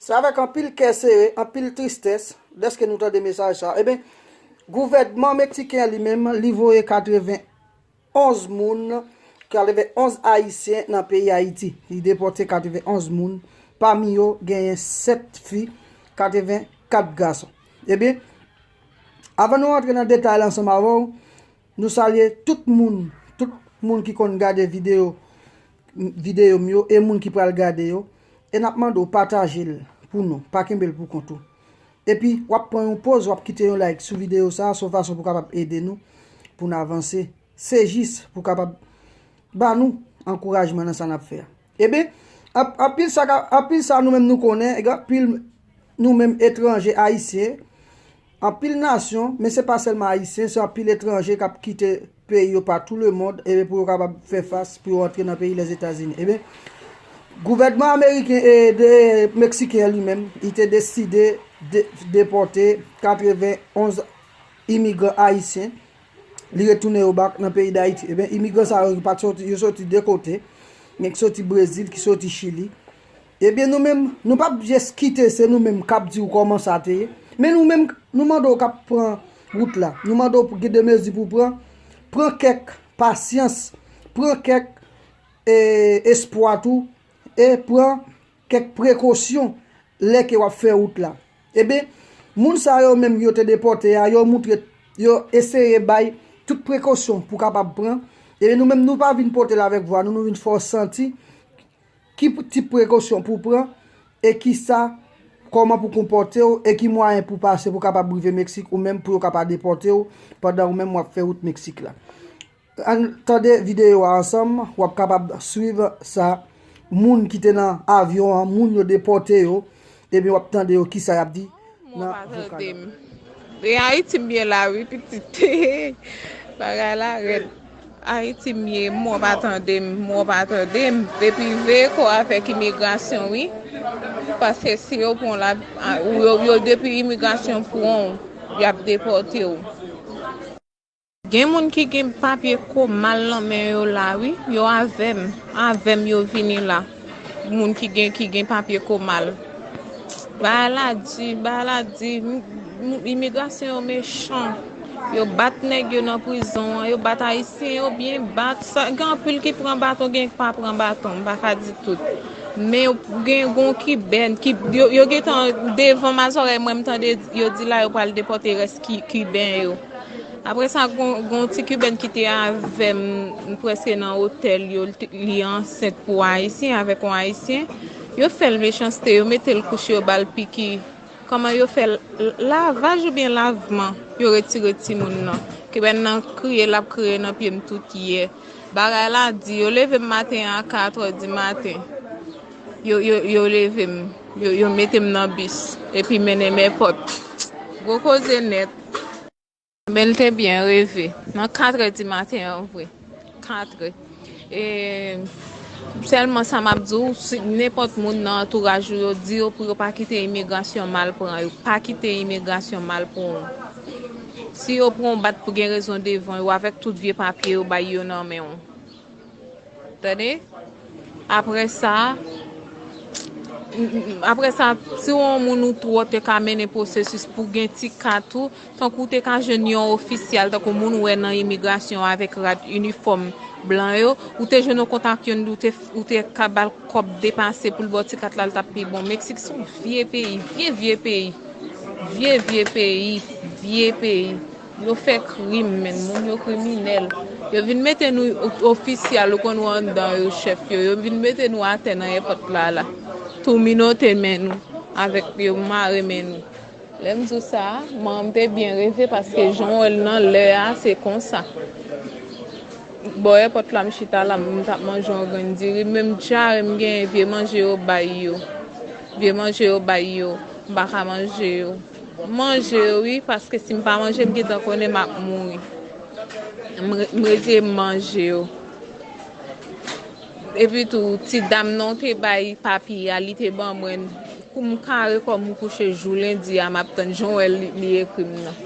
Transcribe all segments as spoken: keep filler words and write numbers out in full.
Se avèk anpil kè sere, anpil tristès, dèske nou tande mesaj sa. Ebyen, gouvènman meksiken an li menm, li voye katrevenn onz moun, katrevenn onz ayisyen nan peyi Ayiti. Li depòte katrevenn onz moun, pami yo genyen sèt fi, katrevenn kat gason. Ebyen, avan nou rantre nan detay la ansanm avè w, nou salye tout moun, tout moun ki konn gade videyo, videyo m yo e moun ki pral gade yo. E n ap mande w pataje l pou nou, pa kenbe l pou kont ou. Epi, w ap pran yon poz, w ap kite yon like sou videyo sa a, se yon fason pou kapab ede nou, pou n avanse. Se jis pou kapab ba nou ankourajman nan sa n ap fè a. Ebyen, ap- anpil sa, ka- anpil sa nou menm nou konnen, e gen anpil nou menm etranje, ayisyen, anpil nasyon, men se pa sèlman ayisyen, se anpil etranje k ap kite peyi yo pa tou lemond, ebyen, pou yo kapab fè fas, pou yo antre nan peyi Lèzetazini. Ebyen, gouvènman ameriken e de meksiken an li menm, li te deside de, depòte katrevenn onz imigran ayisyen, li retounen yo bak nan peyi Dayiti. Ebyen, imigran sa yo pa t soti, yo soti de kote, gen ki soti Brezil, ki soti Chili. Ebyen, nou menm, nou p ap jis kite se nou menm k ap di w kòman sa te ye. Men nou menm, nou mande w k ap pran wout la. Nou mande w pou gen de mezi pou pran. Pran kèk pasyans, pran kèk e, espwa tou, e pran kèk prekosyon lè ke w ap fè wout la. Ebyen, moun sa yo menm yo te depòte a, yo moutre, yo eseye bay tout prekosyon pou kapab pran. Ebyen, nou menm, nou pa vin pote l avèk vwa nou, nou vin fè w santi ki p- tip prekosyon pou pran, e ki sa, kòman pou konpòte w, e ki mwayen pou pase pou kapab rive Meksik, ou menm pou yo kapab depòte w, pandan ou menm w ap fè wout Meksik la. Ann tande videyo a ansanm, w ap kapab swiv sa moun ki te nan avyon an, moun yo depòte yo, ebyen w ap tande yo kisa y ap di nan vokal la. E Ayiti m ye la wi pitit. Bagay la rèd. Ayiti m ye, mò pa tande m, mò pa tande m. Epi veye kò avèk imigrasyon wi. Paske si yo pran w la, a, ou yo, yo depi imigrasyon pran w, y ap depòte w. Gen moun ki gen papye komal nan men yo la wi, yo avè m, avè m yo vini la. Moun ki gen, ki gen papye komal. Bagay la di, bagay la di, m- m- imigrasyon yo mechan. Yo bat nèg yo nan prizon an, yo bat ayisyen yo byen bat. Sa, gen anpil ki pran baton, gen ki pa pran baton, m pa ka di tout. Men yo gen gon kibèn, ki, yo, yo gentan devan mazòrèy mwen, m tande yo di la yo pral depòte rès ki, kiben yo. Apre sa, gon, gon ti kibèn ki te avè m, m prèske nan otèl yo, li, li ansent pou ayisyen, avèk yon ayisyen. Yo fè l mechanste, yo mete l kouche, yo ba l piki. Kòman yo fè l, lavaj oubyen lavman, yo retire timoun nan. Kibèn nan kriye, l ap kriye nan pye m tout yè. Bagay la di, yo leve m maten an a katrè di maten. Yo, yo, yo leve m, yo, yo mete m nan bis, epi mennen m èpòt. Gwo koze nèt. Men l te byen reve. Nan katrè di maten an vre. Katrè. E, sèlman sa m ap di w, si nenpòt moun nan antouraj ou, yo di yo pou yo pa kite imigrasyon mal pran yo. Pa kite imigrasyon mal pran w. Si yo pran w bat pou gen rezon devan yo, avèk tout vye papye yo bay yo nan men w. Tande? Apre sa, apre sa, si w yon moun ou twò te ka mennen pwosesis pou gen ti kat ou, tankou w te ka jwenn yon ofisyal, tankou moun ou wè nan imigrasyon avèk rad inifòm blan yo, ou te jwenn yon kontak youn, ou te, ou te ka ba l kòb depase pou l ba w ti kat la, l t ap pi bon. Meksik se yon vye peyi, vye, vye peyi. Vye, vye peyi, vye peyi. Yo fè krim, menn, moun yo kriminèl. Yo vin mete nou o- ofisyal, ou konn wè anndan yo, chèf yo. Yo vin mete nou atè nan èpòt la, la. Tou minote men nou, avèk yo mare men nou. Lè m di w sa, manman m te byen reve paske jan w wè l nan lè a, se konsa. Bò èpòt la, m chita la, m t ap manje yon grenn diri, men m djare, m genyen vye manje yo bay yo. Vye manje yo bay yo, m pa ka manje yo. M manje yo wi, paske si m pa manje, m gentan konnen m ap mouri. M re- m rete m manje yo. Epi tou, ti dam nan te bay papye a, li te ban mwen. Kou m kare kò m, m kouche jou lendi a, m ap tann jan w wè li, li ekri m nan.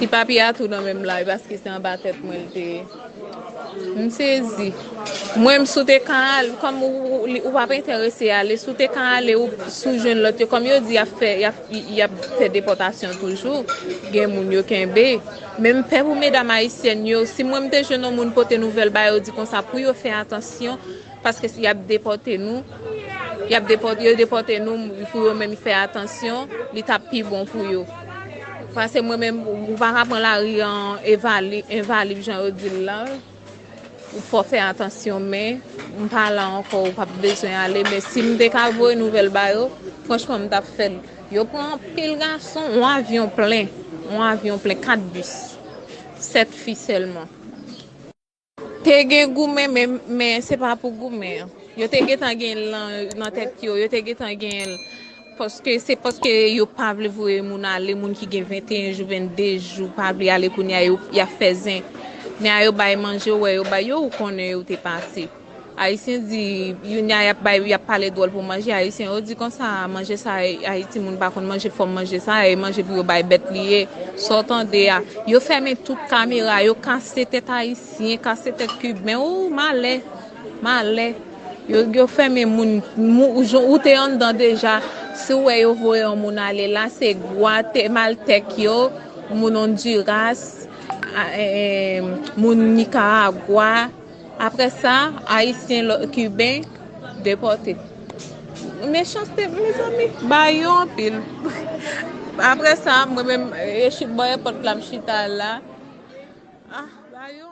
Ti papye a tou nan menm la, paske se anba tèt mwen l te ye. M sezi. Mwen, m si w te ka al, kòm ou, ou, ou p ap enterese ale, si w te ka ale, ou, si w jwenn lòt yo, kòm yo di, y ap fè, y ap, y ap fè depòtasyon toujou, gen moun yo kenbe. Men m pè pou medam ayisyèn yo, si mwen m te jwenn yon moun pote nouvèl ba yo, di konsa pou yo fè atansyon, paske si y ap depòte nou, y ap depòte, yo depòte nou, pou yo menm fè atansyon, li t ap pi bon pou yo. Paske mwen menm, ou pa ka pran lari an envalib, envalib jan yo di l la. Ou fò fè atansyon, men m pa la ankò, ou p ap bezwen ale. Men si m te ka voye nouvèl ba yo, franchman, m t ap fè l. Yo pran anpil gason, yon avyon plen, yon avyon plen, kat bis, sèt fi sèlman. Te gen goumen, men, men se pa pou goumen. Yo te gentan gen l nan, nan tèt yo, yo te gentan gen l. Paske se paske yo pa vle voye moun ale, moun ki gen venteyen jou, vennde jou, pa vle ale kounye a, yo, y ap fè zen. Kounye a yo bay manje, ou wè yo bay yo, ou konnen yo te pase. Ayisyen di, youn a y ap bay, y ap pale dwòl pou manje. Ayisyen yo di konsa, manje sa, Ayiti moun pa konn manje, fò manje sa, e manje pou yo bay bèt li ye. Sa w tande a, yo fèmen tout kamera, yo kase tèt Ayisyen, kase tèt Kiben, ou malè, malè. Yo, yo fèmen moun, mou-, ou, ou te anndan deja. Si w wè yo voye yon moun ale la, se gwa, te, maltèk yo, moun Ondiras, a, e, e, moun Nikaragwa. Apre sa, Ayisyen, lò-, Kiben, depòte. Mechanste, mezanmi, ba yo anpil. Apre sa, mwen menm, e, chi-, bò èpòt la, m chita la. Ah, ba yo.